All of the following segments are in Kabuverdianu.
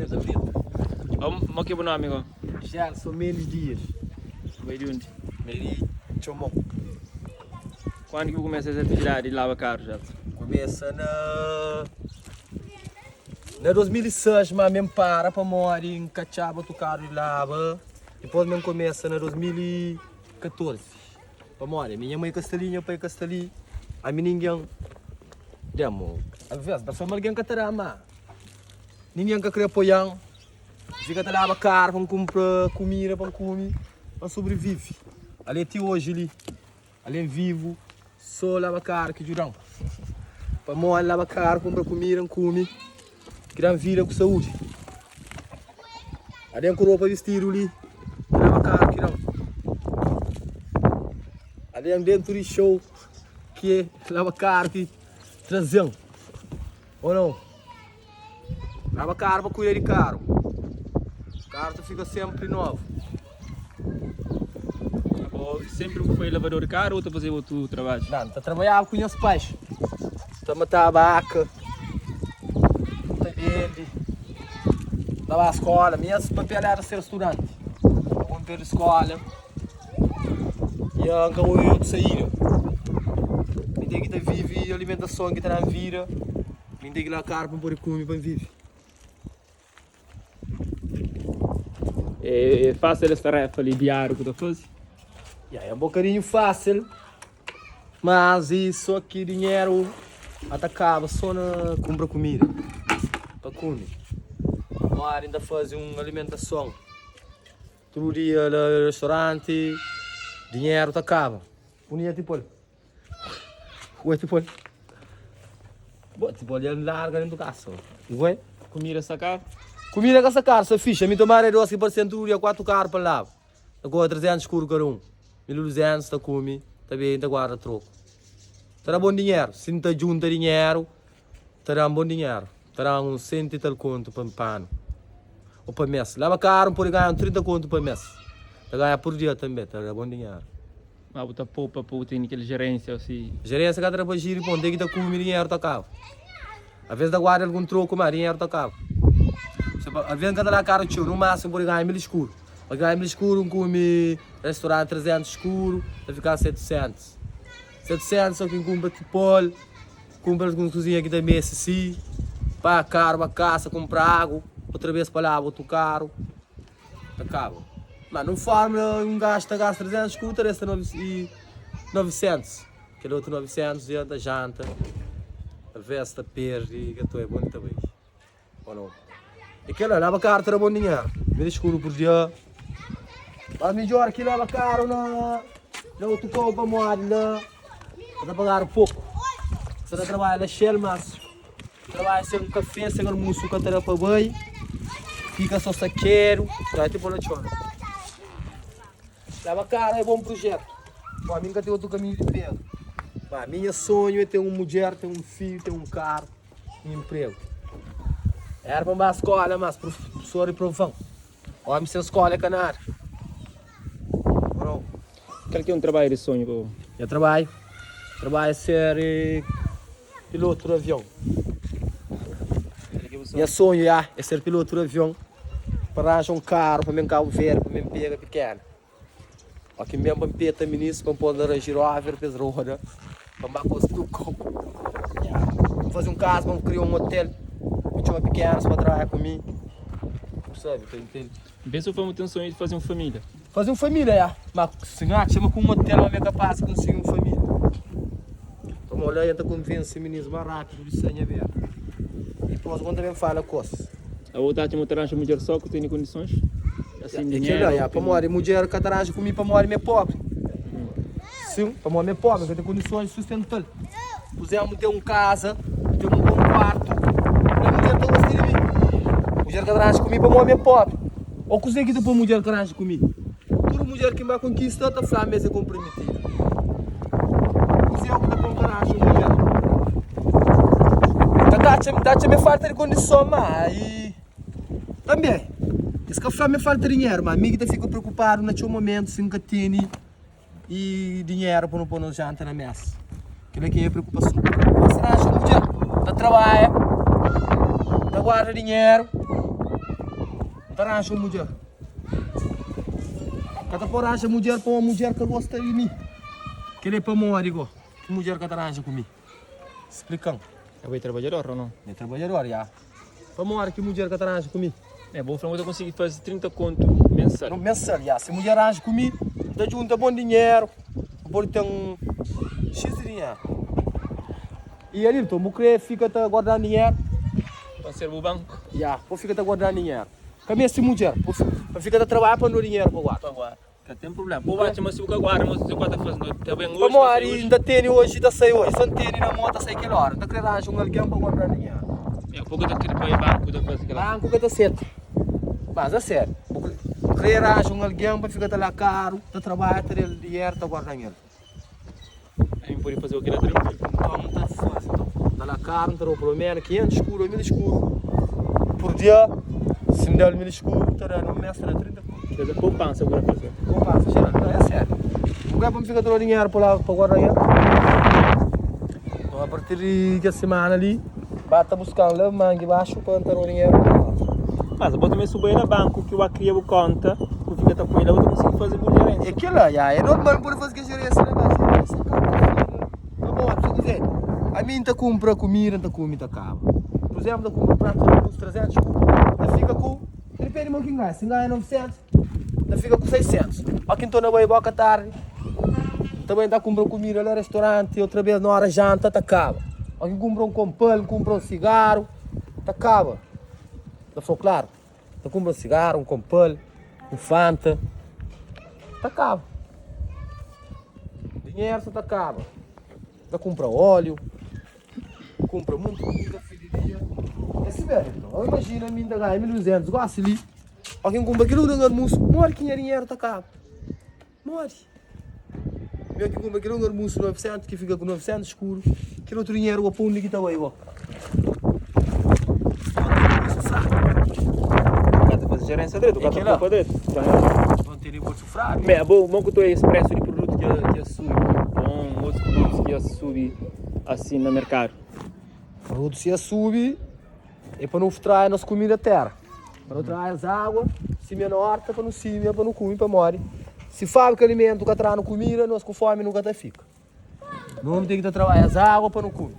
Preta preta. Ó, mo ki bu nomi go? Gerson Mendes Dias. Bu é di undi? Mi é di Txomon. Kuandu ki bu kumesa es atividadi di laba karu, Gerson? Kumesa na na 2006, ma mi N para pamodi N ka atxaba otu karu di laba. Dipôs mi N kumesa na 2014. Pamodi mi nha mai ka sta li, nha pai ka sta li, ami ningen da-m. Alvês ta fla ma algen ka ta da, má ningen ka krê apoia-m. N fika ta laba karu pa N kunpra kumida pa N kume, pa N sobrivive. Ale ti oji li, ale N vivu sô laba karu ki djuda-m. Pamodi laba karu, kunpra kumida N kume, ki da-m vida ku saúdi. Ale ku ropa bistidu li, ki laba karu ki da-m. Ale dentu di xou ki é laba karu ki traze-m. Ô nau? Laba karu pa kuida di karu. Karu ta fika senpri novu. Abo senpri bu foi lavador di karu ou ta fazeba otu trabadju? Nan, ta trabadjaba ku nhas pais. Ta mataba aka, ta bende, ta ba skola. Minhas papel era ser studanti. N perde skola i N ka odja otu saída. Mi ten ki ta vive alimentason ki ta da-m vida. Mi ten ki laba karu pa N pode kume pa N vive. É fásil es tarefa li diáriu ku ta faze? Ya, é un bokadinhu fásil, mas e só ki dinheru a ta kaba só na kunpra kumida pa kume. Pamodi N ta faze un alimentason tudu dia na restauranti, dinheru ta kaba. Un dia ti poi. Oi, ti poi. Bo, ti poi el larga dentro casa. Oi. Kumida sta karu? Kumida ka sta karu, sta fixe. Mi tomara é dos ki parse tudu dia 4 karu pa laba. Ta kobra 300 escudo kada un. 1200 ta kume, ta bebe, ta guarda troku. Ta da bon dinheru. Si N ta djunta dinheru, ta da-m bon dinheru. Ta da-m un senti tal kontu pa pa anu o pa mes. Laba karu N pode ganha un 30 kontu pa mes. Ta ganha pur dia tanbe, ta da bon dinheru. Ma bu ta popa pa bu tene kel jerensia o si. Jerensia ka ta da pa jiri pon, ten ki ta kume dinheru ta kaba. Aves ta guarda algun troku ma dinheru ta kaba. Aves N ka ta da karu txeu, no masimu N pode ganha mil skuru. Pa ganha mil skuru N kume restauranti 300 skuru ta fika 700. 700 so ki N kunpra tipol, kunpra alguns kuzinha ki ta meste si, pa karu pa kasa, kunpra agu, otra bes pa laba otu karu. Ta kaba. Ma nun forma un gaxu ta gasta 300 sku ta resta 900. Kel otu 900 dja ta janta, alves ta perde, ka ta bon ta bai. O nau? E kela laba karu ta da bon dinheru. Mil skuru pur dia. Mas midjor ki laba karu na na otu kau pamodi la ta pagadu poku. Sa ta trabadja la Shell mas Trabadja sen kafé, sen almusu ka ta da pa bai Fika so sakedu, dja ti pô na txon Laba kara é bon prujetu, ma mi N ka ten otu kaminhu di pega Ma mi nha sonhu é ten un mudjer, ten un fidju, ten un karu, un inpregu Éra pa N ba skola, mas prufesor reprova-m Omi sen skola é ka nada. Kal ki é un trabadju di sonhu pa bo? Nha trabadju? Trabadju é ser pilotu di avion. Nha sonhu ya é ser pilotu di avion pa ranja un karu pa ben Kabu Verdi pa ben pega pikena. Ó ki ben pa N peta minis pa N pô-s na Range Rover pa es roda pa N ba ku es tudu kau. Ya, N faze un kaza pa N kria un otel pa txoma pikenas pa trabadja ku mi. Bu sabe, ta intende? N pensa bu fla ma bu ten sonhu di faze un família. Faze un família, ya. Ma si N atxa ma ku un otel ma mi é kapaz di konsigi un família. Pamodi la N ta konvense minis más rápidu di sai nha bera. Dipôs bo N ta ben fala ku es. Abo bu ta atxa ma bu ta ranja mudjer só ku tene kondisons? Asin, É dinheru kel-la, ô ya. ku tene. Pamodi mudjer ka ta ranja ku mi pamodi mi é pobri. Sin, pamodi mi é pobri, N ka ten kondisons di sustenta-l. Pur izénplu, N ten un kaza, N ten un bon kuartu, la mudjer ta gosta di mi. Mudjer ka ta ranja ku mi pamodi mi é pobri. Ô kuzê ki ta poi mudjer ka ranja ku mi? Tudu mudjer ki N ba konkista ta fla ma es é konprometidu. Kuzê ki ta poi-m ka ranja un mudjer? N ta atxa, N ta atxa ma é falta di kondison, má i tanbê es ka fla ma é falta di dinheru, má mi ki ta fika preokupadu na txeu momentu si N ka tene i dinheru pa nu poi nos janta na mesa. Kel-la ki é nha preokupason. Mas ranja mudjer ta trabadja, ta guarda dinheru. N ta ranja un mudjer. Ka ta pode ranja mudjer pa un mudjer ka gosta di mi. Kel-li é pamodi go ki mudjer ka ta ranja ku mi? Splika-m. Abo é trabadjador ou não? Mi é trabadjador, ya. Pamodi ki mudjer ka ta ranja ku mi? É bom fla ma bu ta konsigi faze 30 kontu mensal. Mensal, ya. Si mudjer ranja ku mi, N ta djunta bon dinheru, N pode ten xis di dinheru. I Adilton, bu kre fika ta guardan dinheru? Pa ser bu banku. Ya, pa fika ta guardan dinheru. Ka meste mudjer, pa fika ta trabadja pa no dinheru pa guarda. Pa guarda. Ka ten prublema. Bo atxa ma si bu ka guarda, ma si bu ka ta faze, no ta ben oji, ta sai Pamodi oji. N ta tene oji, ta sai oji. So N tene na mo, ta sai kel ora. N ta kre ranja un algen pa guardan dinheru. Ya, bo ka ta kre bai banku ta faze kila. Banku ka ta seta. Mas a sériu, bu kre ranja un algen pa fika ta la karu, ta trabadja, ta da-l dinheru, ta guardan el. Ami pode faze kel-la trankuilu. Nton, N ta faze. Nton, N ta la karu, N ta da-u pelo menu 500 skuru ô 1000 skuru pur dia. Si N da-l 1000 skuru, N ta da-l un mes, ta da 30 kontu. Kes é poupansa bu ta faze. Poupansa, jeral. Nton, é sériu. Bu krê pa N fika ta da-u dinheru pa la pa guarda el? Nton, apartir di kes simana li, ba ta buska-m la mangi baxu pa N ta da-u dinheru pa guarda. Mas abo tanbe su bai na banku ki bu a kria bu konta, bu fika ta poi la, bu ta konsigi faze bu jerensia. É kel-la, ya. É normal bu pode faze. Kes jerensia la ba jerensia ka ta fika na bo sa kuzê ami nta kunpra kumida nta kumi ta kaba pur izemplu nta kunpra un pratu di arroz 300 kutu nta fika ku dipende mo ki nganha si nganha 900 nta fika ku 600 o ki nton na bai boka tardi nta bai nta kunpra kumida la restoranti otra bes na ora janta ta kaba o ki nkunpra un konpal nkunpra un sigaru ta kaba ta fla klaru Ta kunpra un sigaru, un konpal, un fanta, ta kaba. Dinheru sa ta kaba. Ta kunpra óliu, kunpra monti kuza fi di dia. É si mesmu nton. Ô imajina mi N ta ganha 1200 gosi li, óki N kunpra kel otu almusu, modi ki nha dinheru ta kaba? Modi? Mi ki kunpra kel otu almusu 900 ki fika ku 900 skuru, kel otu dinheru bo pa undi ki ta bai bo? Bolsu fraku. Ka ta faze jerensia dretu, ka ta popa dretu. Bon tene bolsu fraku. Me abo, mo ku ta oja es presu di produtu ki ki subi, pon, otus produtus ki subi asin na merkadu? Produtu si subi é pa no trae nos kumida tera. Pa nu traze agua, simia na horta pa nu simia pa nu kume pamodi si fabrika alimentu ka tra-nu kumida nos ku fomi nu ka ta fika. Nu ten ki ta trabadja es agua pa nu kume.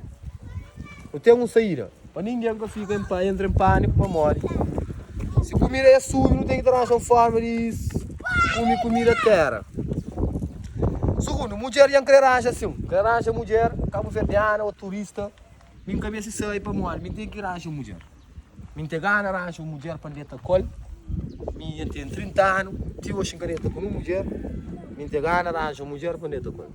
Nu ten un saida pa ningen ka fika entra en paniku pamodi si kumida ya subi nu ten ki ta ranja un forma di kume kumida tera. Sugundu, mudjer dja N kre ranja sin, N kre ranja mudjer kabuverdiana o turista mi N ka meste sai pamodi mi N ten ki ranja un mudjer. Mi N ten gana ranja un mudjer pa N deta ku el. Mi N ten 30 anu, ti oxi N ka deta ku nun mudjer. Mi N ten gana ranja un mudjer pa N deta ku el.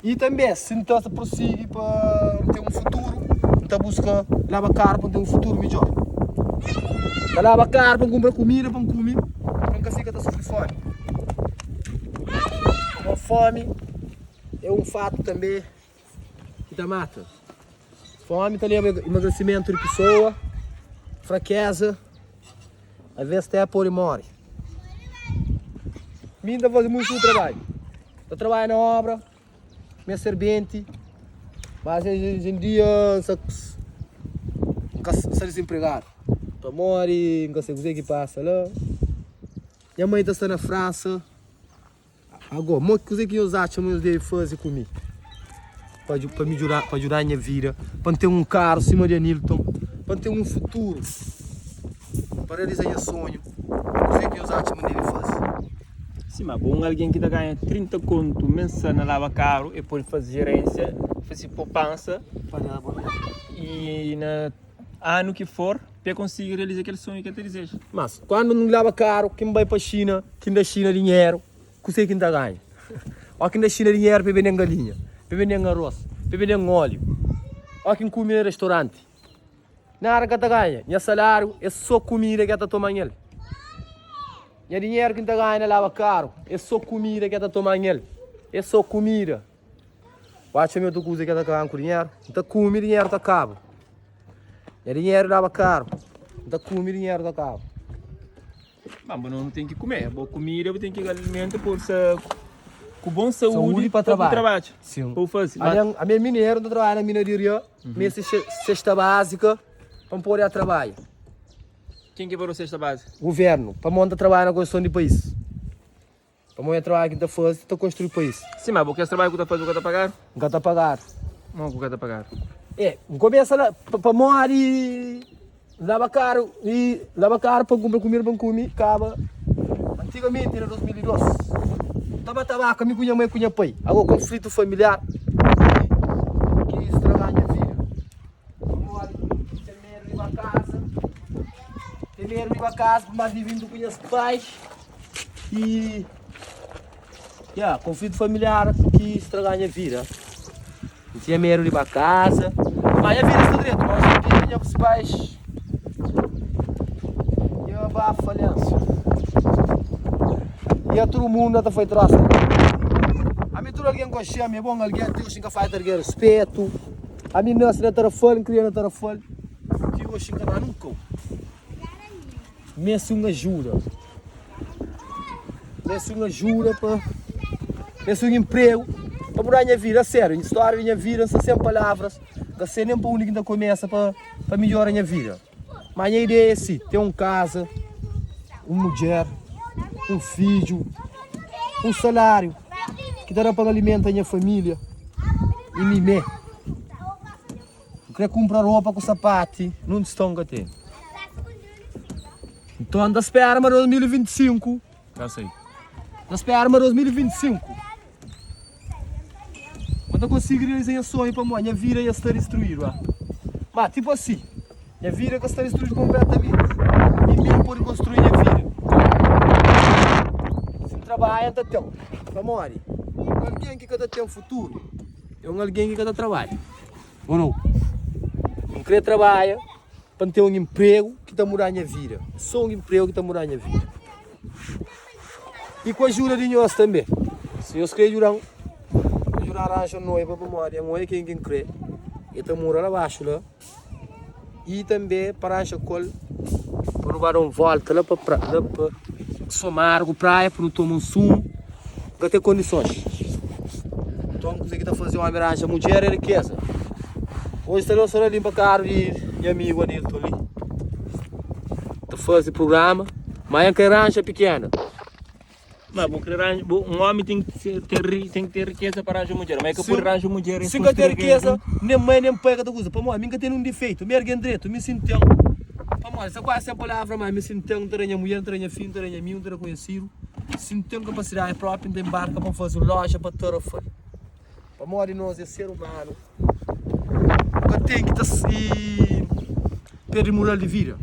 I tanbe, si N ta prosigi pa N ten un futuru, N ta buska laba karu pa N ten un futuru midjor. N ta laba karu pa N kunpra kumida pa N kume, pa N ka fika ta sufri fomi. Pamodi fomi é un fatu tanbe ki ta mata. Fomi ta leba emagresimentu di pesoa, frakeza, aves te pode more. Mi N ta faze mutu trabadju, N ta trabadja na obra, mi é serbenti, mas oji en dia N sta N ka sta dizinpregadu pamodi N ka sai kuze ki pasa la. Nha mai ta sta na Fransa. Agó, mo, kuzê ki nhos atxa ma nhos debe faze ku mi pa pa midjura pa djuda nha vida, pa N ten un karu sima di Anilton, pa N ten un futuru, pa realiza nha sonhu? Kuzê ki nhos atxa ma N debe faze? Sima bo, un algen ki ta ganha 30 kontu mensal na laba karu, el pode faze jerensia, faze popansa i na anu ki for pa el konsigi realiza kel sonhu ki el ta dizeja. Mas, kandu N laba karu, ki N bai pa Xina, ki N da Xina dinheru, Kuzê ki N ta ganha? Óki N da Xina dinheru pa e bende-m galinha, pa e bende-m arôs, pa e bende-m óliu, óki N kume na restoranti, nada N ka ta ganha. Nha saláriu é sô kumida ki el ta toma-m el. Nha dinheru ki N ta ganha na laba karu é sô kumida ki el ta toma-m el. É sô kumida. Bu atxa mi otu kuza ki el ta kaba-m ku dinheru? N ta kume, dinheru ta kaba. Nha dinheru laba karu, N ta kume, dinheru ta kaba. Ma bu não tem ki kume, bo kumida bu tem ki alimenta pa bu sta ku bon saúdi Saúdi pa pa bu trabadja. trabadja, Sim. pa bu faze. Mas Ami, ami é mineru, N ta trabadja na mina di ria, meste cesta básica pa N pode a trabadja. Ken ki pa da-u sesta báziku? Govérnu, pamodi N ta trabadja na konstruson di país. Pamodi nha trabadju ki N ta faze ta konstrui país. Sima bo, kes trabadju ku ta faze bu ka ta pagadu? N ka ta pagadu. Modi ku ka ta pagadu? E, N kumesa la pamodi N laba karu i laba karu pa N kunpra kumida pa N kume, kaba antigamenti na 2002 N ta ba tabaka mi ku nha mai ku nha pai. Ago konflitu familiar ki straga nha vida. Pamodi N ten medu di ba kaza, ten medu di ba kaza pamodi vivindu ku nhas pais. I ya, konflitu familiar ki straga nha vida. N tinha medu di ba kaza, ma nha vida sta dretu, mas un dia nha pais nha ba falensia. Ya tudu mundu ta fai trosa. Ami tudu algen konxe-m, mi é bon algen, ti oxi N ka falta algen ruspetu. Ami N nase na Tarafal, N kria na Tarafal, ti oxi N ka ba nunka. Meste un ajuda. Meste un ajuda pa. Meste un empregu pa muda nha vida. A sériu, stória di nha vida N sta sen palavras. N ka sei nen pa undi ki N ta kumesa pa pa midjora nha vida. Ma nha ideia é si, ten un kaza, un mudjer, un fidju, un saláriu ki ta da pa N alimenta nha família i mi mê. N kre kunpra ropa ku sapati nun tiston ka tene. Nton N ta spera ma 2025 ka sai. N ta spera ma 2025 ma N ta konsigi realiza nha sonhu pamodi nha vida dja sta distruídu. Ah. Ma tipo asi, nha vida ka sta distruídu konpletamenti i mi N pode konstrui nha vida. Si N trabadja N ta ten pamodi un algen ki ka ta ten futuru é un algen ki ka ta trabadja. Ô nau? N krê trabadja pa N ten un inpregu ki ta muda nha vida. Sô un inpregu ki ta muda nha vida. I ku ajuda di nhos tanbê. Si nhos krê djuda-m, djuda-m ranja un noiva pamodi N odja ken ki N krê. El ta mora la baxu la. I tanbê pa ranja ku el pa nu ba da un vólta la pa pra, la pa Somar ku praia pa nu toma un sumu. N ka ten kondisons. Nton kuzê ki ta faze ómi ranja mudjer é rikeza. Oji sta la, sta la linpa karu di nha amigu Anilton li. Ta faze prugrama, má N ka ranja pikena. Ma bu kre ranja, bu, un omi ten ki ser, ter, ten ki ter rikeza pa ranja mudjer, ma e ka pudi ranja mudjer Si N ka ten rikeza, nen mai nen pai ka ta kuza, pamodi mi N ka ten un difeitu, mi é algen dretu, mi si N ten, pamodi sta kuazi sen palavra, ma mi si N ten, N ta da nha mudjer, N ta da nha fidju, N ta da nha amigu, N ta da konhesidu, si N ten kapasidadi propi, N ta inbarka pa N faze un loja pa Tarrafal, pamodi nos é ser umanu, nu ka ten ki ta perde mural di vida,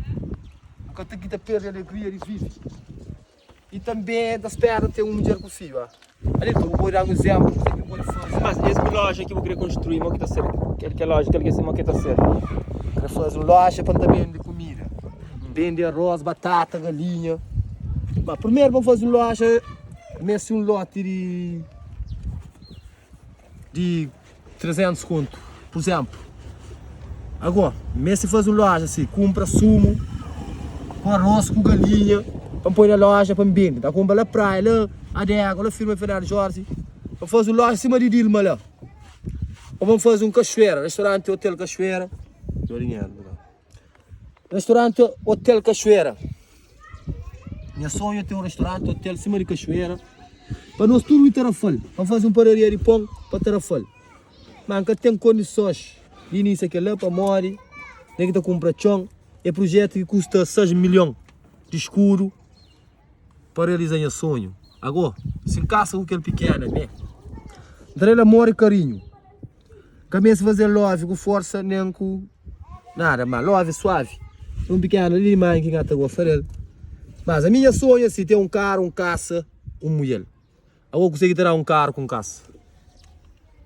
nu ka ten ki ta perde alegria di vive. I tanbê N ta spera ten un mudjer ku fidju. A Anilton, bu pode da-m un izénplu di kuzê ki bu pode faze? Mas es bu loja ki bu krê konstrui, mo ki ta ser? Kel kel loja, kel ki é si, mo ki ta ser? N krê faze un loja pa N ta bende kumida. Bende arroz, batata, galinha. Ma primeru pa N faze un loja, N meste un loti di di 300 kontu, pur izénplu. Agó, N meste faze un lója si, kunpra sumu ku arroz ku galinha pa N poi na lója pa N bende. N ta kunpra la praia, la Adega, la firma Fernando Jorge, pa N faze un lója sima di Dilma la. Ô pa N faze un kaxuera, restauranti hotel kaxuera. Restauranti hotel kaxuera. Nha sonhu é ten un restauranti hotel sima di kaxuera pa nos tudu di Tarrafal, pa faze un padaria di pon pa Tarrafal. Ma N ka ten kondisons di inisia kel-la pamodi ten ki ta kunpra txon. É prujetu ki kusta 6 milhon di skudu. Pa realiza nha sonhu. Ago, si N kasa ku kel pikena mé, N ta da-l amor i karinhu. N ka meste faze-l love ku forsa nen ku nada, má love suavi. Un pikena li di manha ki N ka ta gosta del. Mas ami nha sonhu é si, ten un karu, un kasa, un mudjer. Ago kuzê ki ta da un karu ku un kasa?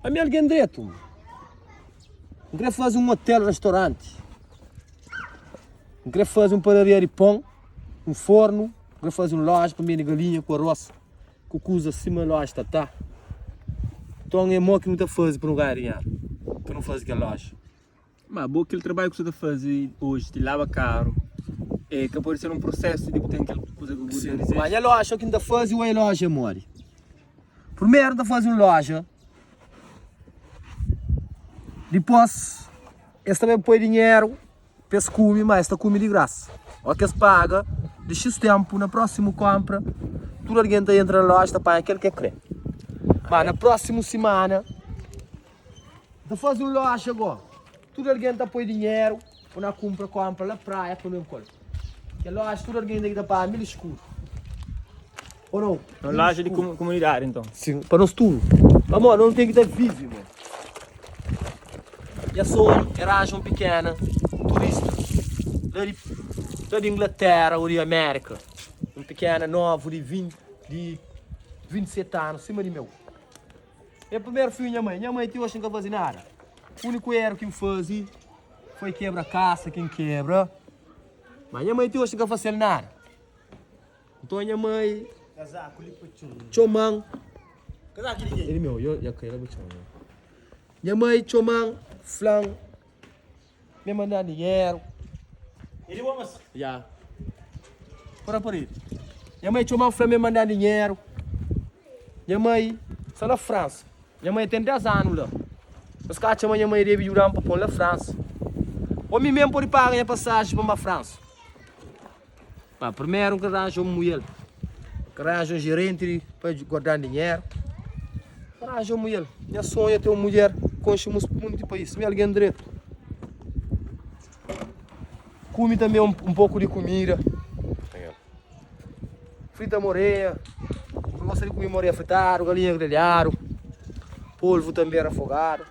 Ami algen dretu. N kre faze un otel, restoranti. N kre faze un padaria di pon, un fornu, N kre faze un loja pa bende galinha ku aros, ku kuzas sima loja ta ta. Nton é mo ki nu ta faze pa nu ganha dinheru, pa nu faze kel loja. Ma bo kel trabadju ki bu sta ta faze oji di laba karu é ka pode ser un prosesu di bu ten kel kuza ki bu ta dizeja? Ma nha loja ki N ta faze o é loja é modi? Primeru N ta faze un loja, dipôs es ta ben poi dinheru pa es kume, ma es ta kume di grasa. Ó ki es paga di xis ténpu na prósimu kónpra tudu algen ta entra na lója ta panha kel ki el krê. Má na prósimu simana ta faze un lója gó tudu algen ta poi dinheru pa na kunpra kónpra la praia pa nu ben ku el. Kel lója tudu algen ten ki ta paga mil eskudu. Ô nau? Un lója di kumunidadi nton? Sin, pa nos tudu. Pamodi nos nu ten ki ta vive, mo. Nha sonhu é ranja un pikena turista la di la di Inglatéra ô di Amérika. Un pikena novu di 20 di 27 anu sima di meu. Nha primeru fidju nha mai. Nha mai ti oxi N ka faze nada. Úniku éru ki N faze foi kebra kasa ki N kebra. Ma nha mai ti oxi N ka fase-l nada. Nton nha mai txoma-m. Nha mai txoma-m, fla-m ma el manda-m dinheru. Nha mai txoma-m, fla-m ma el manda-m dinheru. Nha mai sta na Fransa. Nha mai ten 10 anu la. Es ka atxa ma nha mai debe djuda-m pa pô-m la Fransa. Ô mi mésmu pode paga nha pasaji pa N ba Fransa. Ma primeru N ka ranja un muyel, N ka ranja un jerenti pa guarda-m dinheru, N ka ranja un muyel. Nha sonhu é ten un mudjer, konxe munti país, mi algen dretu. Kume tanbe un poku di kumida, frita moreia, N gosta di kume moreia fritadu, galinha grelhadu, polvu tanbe rafogadu.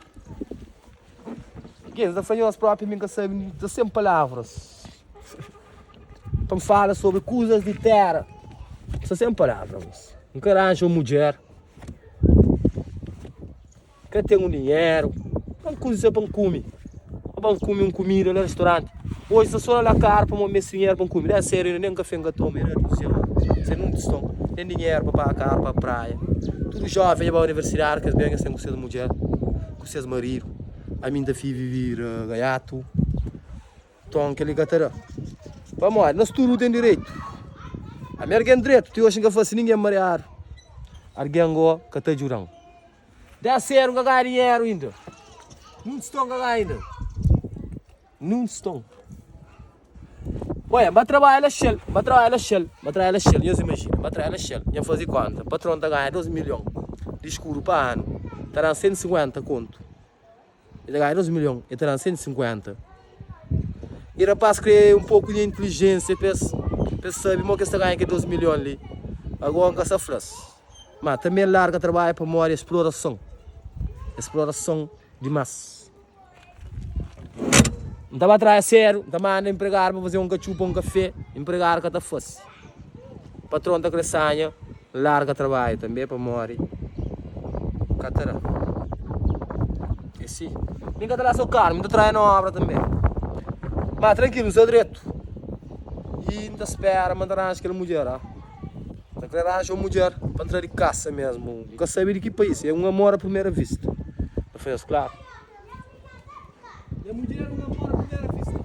Kes ta fla nhos propi mi N ka sabe, N ta sen palavras. Pa N fala sobri kuzas di tera N sta sen palavras N ka ranja un mudjer N ka ten un dinheru Pa N kuza pa N kume Pa N kume un kumida na ristoranti Oji sta so na la karu pamodi N meste dinheru pa N kume Deve ser inda nen kafe N ka toma Inda sen un tiston Nen dinheru pa paga karu pa praia Tudu joven dja bai universidadi Kes ben es ten ku ses mudjer ku ses maridu Ami N ta fivi bira gaiatu. Nton, kel-li ka ta da. Pamodi? Nos tudu nu ten direitu. Ami algen dretu, ti oxi N ka fase ningen mariadu. Algen go ka ta djuda-m. Da sedu N ka ganha dinheru inda. Nun tiston N ka ganha inda. Nun tiston. Oia, N ba trabadja la Shell, N ba trabadja la Shell, N ba trabadja la Shell, nhos imajina, N ba trabadja la Shell, nha faze konta, patron ta ganha 2 milhon di skuru pa anu, ta da-m 150 kontu. El ta ganha 2 milhon, el ta da-m 150. E rapaz kre un poku di intelijensia pa es pa es sabe mo ki es ta ganha kel 2 milhon li. Agora N ka sa fla-s. Ma tanbe N larga trabadju pamodi esplorason. Esplorason dimas. N ta ba trabadja sedu, N ta manda enpregadu pa faze un katxupa, un kafe, enpregadu ka ta fase. Patron ta kre sanha. N larga trabadju tanbe pamodi ka ta da. É si. Mi ka ta da so karu, mi ta traia na obra tanbe. Ma trankilu, N sta dretu. I N ta spera ma N ta ranja kel mudjer la. N ta kre ranja un mudjer pa N tra di kasa mesmu. N ka sabe di ki país. É un amor a primera vista. Ta fla es klaru. Nha mudjer é un amor a primera vista.